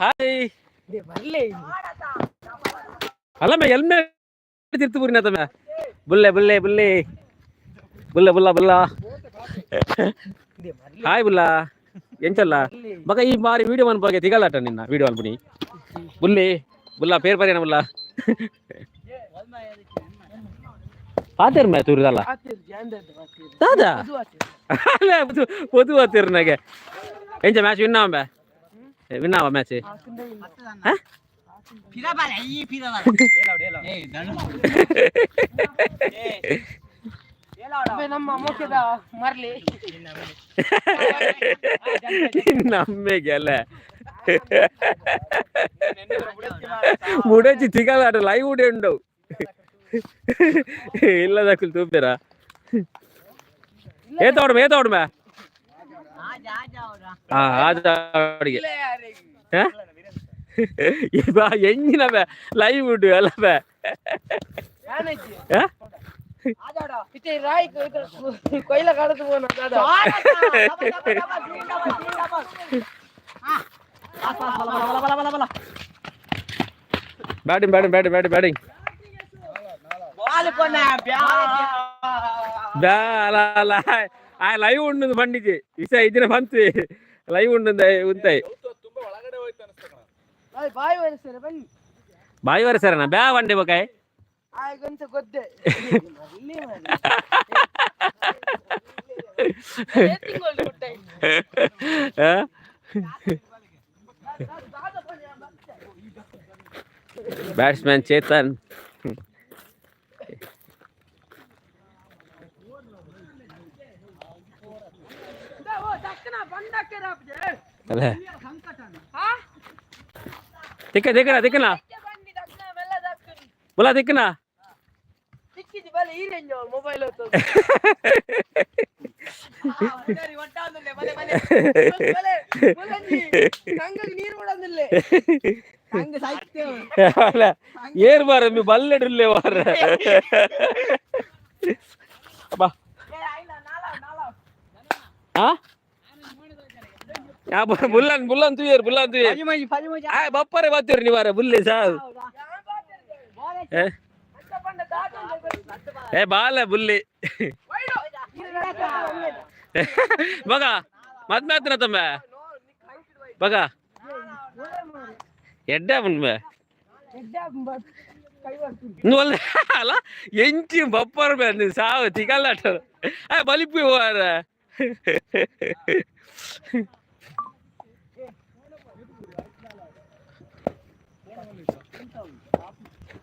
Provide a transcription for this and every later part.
Hi. ಅಲ್ಲ ಮೇ, ಎಲ್ಮೆ ತಿರ್ತು ಪೂರಿನ ತಮ್ಮ. ಬುಲ್ಲೆ ಬುಲ್ಲೆ ಬುಲ್ಲೆ ಬುಲ್ಲ ಬುಲ್ಲ ಬುಲ್ಲ. Hi ಬುಲ್ಲ, ಎಂಚಲ್ಲ ಮಗ? ಈ ಬಾರಿ ವಿಡಿಯೋ ಮನ್ಪಾಗೆ ತಿಗಲಾಟ ನಿನ್ನ ವಿಡಿಯೋ ಅಲ್ಪುನಿ. ಬುಲ್ಲಿ ಬುಲ್ಲ, ಪೇರ್ ಪರಿಯನ ಬುಲ್ಲ. ಪಾತೇರ್ ಮೇ ತೂರಿದಲ್ಲ ದಾದಾ ಅಲ್ಲ ಪೊದು ಪಾತೇರ್ನಾಗೆ. ಎಂಚ ಮ್ಯಾಚ್ ವಿನ್ ಆವ? ವಿನ್ ಆವ ಮ್ಯಾಚ್? ನಮ್ಮ ಮೋಕೆದ ಮರ್ಲಿ. ನಮ್ಮೆಗೆ ಅಲ್ಲ ಮುಡಚಿ ತಿಗಲಾಟ ಲೈವ್ ಉಡೆ ಉಂಡವು. ಇಲ್ಲದಕ್ಕೂ ತೂಪೇರ. ಏತ ಹೊಡ್ಮೆ, ಏತ ಹೊಡ್ಮೆ. ಹಾ, ಆಜ ಅಡಿಗೆ ಎಂಜಿನ ಬೇ ಲೈವ್ ಉಂಡು ಅಲ್ಲ ಬೇ. ರಾಯ್ ಕೊಯ್ಲ ಕಡದು ಪೋನ. Batting, batting, batting, batting, batting. ಬ್ಯಾ ಅಲ್ಲ ಅಲ್ಲ, ಆ ಲೈವ್ ಉಂಡು ಬಂಡಿಜಿ ವಿಷ ಇದಿನ ಬಂತು. ಲೈವ್ ಉಂಡು ಉಂತಾಯಿ. ಬಾಯಿ ವರೆಸರೆ ಬನ್ನಿ. ಬಾಯಿ ವರೆಸರನ ಬ್ಯಾ ಬಂಡೆ ಬಕಾಯ್. ಆಯ್ಗಂತ ಗೊದ್ದೆ. ಬ್ಯಾಟ್ಸ್ಮ್ಯಾನ್ ಚೇತನ್. ಅಲ್ಲ, ತಿಕ್ಕ ತಿಕ್ಕನ ತಿಕ್ಕನ ಬುಲ ತಿಕ್ಕನ. ಮೊಬೈಲ್. ನೀರು ಅಲ್ಲ, ಏರ್ ಬಾರ ಮಿ ಬಲ್ಲೆಡುಲ್ಲೆ ಬಾರ ಬಾ. ಆ ಬುಲ್ಲನ್ ಬುಲ್ಲನ್ ತುಯೇರ್, ಬುಲ್ಲನ್ ತುಯೇರ್. ಆ ಬಪ್ಪರೆ ಬಾತ್ತೀರಿ ನೀವಾರ ಬುಲ್ಲೆ ಸಾವು. ಏ ಬಾಲ ಬುಲ್ಲಿ ಮಗ ಮದ್ಮೆ ತಮ್ಮ ಬಗ ಎಡ್ಡೆ ಉಣ್ಮೆ నువ్వు అలా ఎంచి బప్పర్ బే సావు తిగల్లట బలిపి పోవార.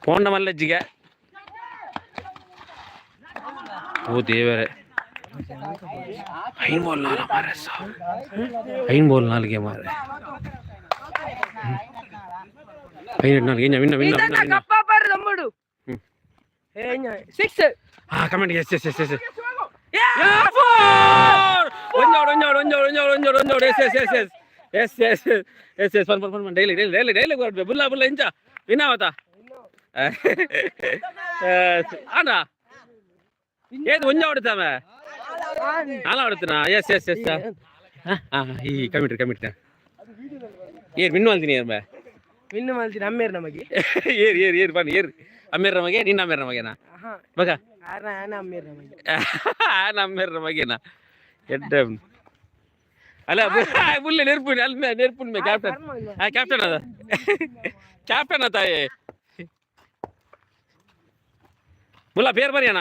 ಪೋಂಡ ಮಲ್ಲಜ್ಜಿಗೆ. ಓ ದೇವರೇ, ಐನ್ ಬೋಲ್ ನಾಲ ಮಾರೆ ಸಾವ್, ಐನ್ ಬೋಲ್ ನಾಲ್ಗೆ ಮಾರೆ. ಐನ್ ನಾಲ್ಗೆ ವಿನ್ನ ವಿನ್ನ ವಿನ್ನ ವಿನ್ನ. ತమ్ముడు six. Comment. S S S S. ಒಂಜೋಡು ಒಂಜೋಡು ಒಂಜೋಡು ಒಂಜೋಡು ಒಂಜೋಡು ಒಂಜೋಡು. S S S S S S S S. One one one. Daily daily daily daily ಕೊಡ್ಬೇಕು. ಬುಲ್ಲ ಬುಲ್ಲ, ಇಂಚ ವಿನಾವತ ಅಣ್ಣ. ಏದು ಒಂಜ ಹೊಡಿತಾಮ ನಾಲ ಹೊಡಿತೀನ. Yes yes yes. ಹಾಂ, ಈ ಕಮಿಟ್ರಿ ಕಮಿಟ್ರಿ. ಏರ್ ಮಿನ್ನು ಅಂತೀನಿ ಏರ್ ಬೇ. ಮಿನ್ನು ಮಲ್ತೀನಿ ಅಮ್ಮೇರ್ ನಮಗೆ. ಏರ್ ಏರ್ ಏರ್ ಬನ್ನಿ ಏರ್ ಅಮ್ಮೇರ್ ನಮಗೆ. ನಿನ್ನ ಅಮ್ಮೇರ್ ನಮಗೇನಾ ಬಗ? ಆನ ಅಮ್ಮೇರ್ ನಮಗೆ. ಆನ ಅಮ್ಮೇರ್ ನಮಗೇನಾ? ಎಡ್ಡೆ ಅಲ್ಲ ಬುಲ್ಲೆ ನೆರ್ಪುನಿ ಅಲ್ಲಿ ನೆರ್ಪುನಿ. ಕ್ಯಾಪ್ಟನ್, ಆ ಕ್ಯಾಪ್ಟನ್ ಅದ, ಕ್ಯಾಪ್ಟನ್ ತಾಯಿ. ಬುಲ್ಲ ಪೇರ್ ಬರಿಯಣ್ಣ.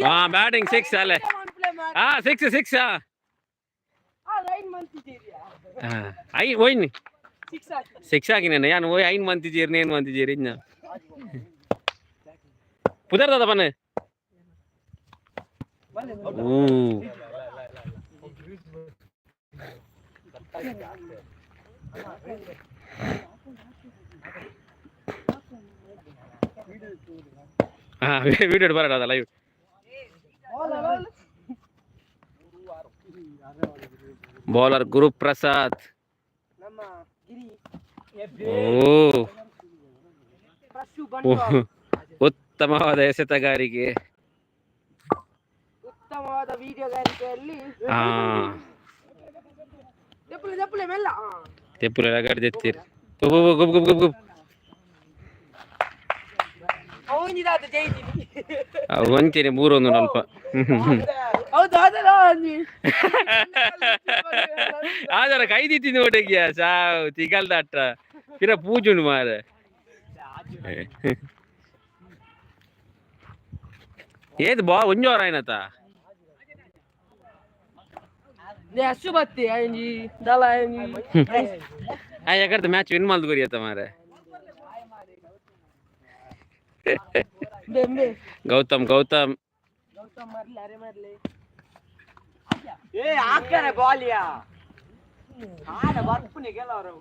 ಹಾ, ಬ್ಯಾಟಿಂಗ್ ಸಿಕ್ಸ್ ಅಲ್ಲೇ. ಹಾ, ಸಿಕ್ಸ್ ಸಿಕ್ಸ್. I ಓಯ್ನಿ ಸಿಕ್ಸ್ ಹಾಕಿನೇನ ಯಾನು ಓಯ್ ಐನ್ ಮಂತಿಜೀರ್ ನೇನು ಮಂತಿಜೀರ್ ಇನ್ನ ಪುದರ್ ದಾದ ಬನ್ನಿ. ಓ ಹಾ, ವಿಡಿಯೋ ಬರೋಣ ಲೈವ್. ಬೌಲರ್ ಗುರುಪ್ರಸಾದ್. ಓ, ಉತ್ತಮವಾದ ಎಸೆತಗಾರಿಕೆ. ಉತ್ತಮವಾದ ವಿಡಿಯೋಗಾರಿಕೆಯಲ್ಲಿ. ಹಾ. ದೆಪ್ಪುಲೆ ದೆಪ್ಪುಲೆ ಮೆಲ್ಲ. ತೆಪ್ಪುಲೆ ರಗಡ್ ದೆತ್ತೀರ್. ಗುಬ್ ಗುಬ್ ಗುಬ್ ಗುಬ್ ಗುಬ್. ಅವನಿದಾತ ಜೈತೀನಿ. ಒಂಚೇನೆ ಮೂರೊಂದು ಅಲ್ಪ. ಹೌದು, ಅದಲ್ಲ ಒಂಜಿ. ಆದರ ಕೈದಿತ್ತಿನ ಒಟ್ಟಿಗೆ ಸಾವು ತಿಗಲ್ದ ಅಟ್ಟ ಪಿರ ಪೂಜುಂಡು ಮಾರೆ. ಏದು ಬಾ ಒಂಜಿ ವಾರ ಆಯ್ನತ. ಅಷ್ಟು ಬತ್ತಿ ಅಂಜಿ ದಲ ಅಂಜಿ. ಆ ಯಾಕಡ್ತ ಮ್ಯಾಚ್ ವಿನ್ ಮಲ್ದು ಕೊರಿಯತ್ತ ಮಾರೆ. ಬೆಂಬೆ. ಗೌತಮ್ ಗೌತಮ್. ಗೌತಮ್ ಮರ್ಲಿ ಅರೆ ಮರ್ಲಿ. ಏ ಹಾಕ್ತಾರೆ ಬಾಲಿಯಾ ಆಡ ಬರ್ಪುನೆ ಕೆಲವರು.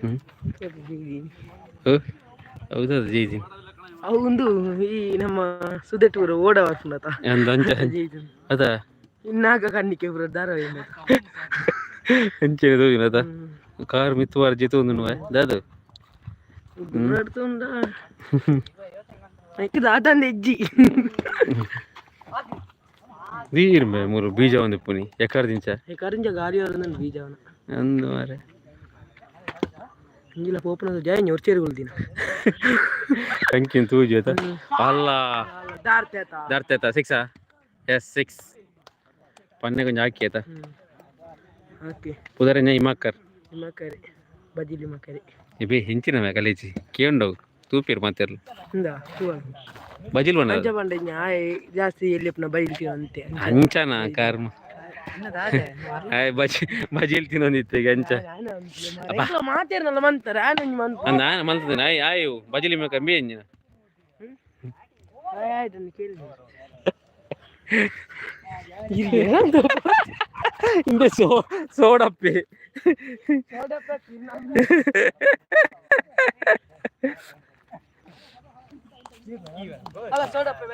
ಹ್ಮ್ ಹೌದೌದು ಜೈದಿನ್. ಅವು ಈ ನಮ್ಮ ಸುದೆಟೂರು ಓಡ ಬರ್ಪುಂಡತ. ಅಂದ ಅಂಚ ಅದ. ಇನ್ನಾಗ ಕಣ್ಣಿಕೆ ಪೂರ ದಾರ. ಅಂಚನೆ ತೋಜಿನ ಅದ ಕಾರ್ ಮಿತ್ತು ವಾರ ಜಿತು ಒಂದು ದಾದು. ಉಂಡ ದಾತಂದ ಹೆಜ್ಜಿ. ನೀರು ಮೂರು ಬೀಜ ಒಂದು ಪುನಿ ಎಕ್ಕಡ ದಿಂಚ. ಕರಿಂಜ ಗಾಳಿ ಬರಂದು ಬೀಜವನ. ಅಂದು ಮಾರೆ. ಇಂಜಿಲ ಪೋಪನ ಜಯ ಒರ್ಚೇರಿ ಕೊಳ್ದಿನ. ಕಂಕಿನ ತೂಜಿ ಆತ ಅಲ್ಲ. ದಾರ್ತೇತ. ದರ್ತೇತ ಸಿಕ್ಸಾ? ಎಸ್ ಸಿಕ್ಸ್ ಪನ್ನೆ ಕೊಂಚ ಹಾಕಿ ಆತ. ಓಕೆ. ಪುದರೆಂಜ ಇಮಾಕರ್. ಮಕರೆ ಬಜಿಲಿ ಮಕರೆ. ಇಬಿ ಹೆಂಚಿನ ಮೇ ಕಲೇಜಿ ಕೇಂಡವು ತೂಪೀರ್ ಮಾತೆರ್ಲು. ಇಂದ ತೂವ. ಬಜಿಲ್ ಬಣ್ಣ. ಅಂಚ ಪಂಡ ಆಯ್ ಜಾಸ್ತಿ ಎಲ್ಲಿ ಬೈಲ್ ಅಂತೆ. ಅಂಚನ ಕರ್ಮ ಆಯ್ ಬಜಿ ಬಜಿಲ್ ತಿನ್ನೊಂದಿತ್ತು ಈಗ ಅಂಚ. ಮಾತೇರ್ನಲ್ಲ ಮಂತಾರೆ ಆನಂಜ್ ಮಂತ. ನಾನು ಮಲ್ತದೇನೆ ಆಯ್ ಆಯ್ ಬಜಿಲಿ ಮೇಕ ಅಂಬಿ ಅಂಜಿನ. ಆಯ್ತು ಕೇಳಿ. ಇಂದೆ ಸೋ ಸೋಡಪ್ಪಿ. ಅಲ್ಲ ಸೋಡಪ್ಪೆ.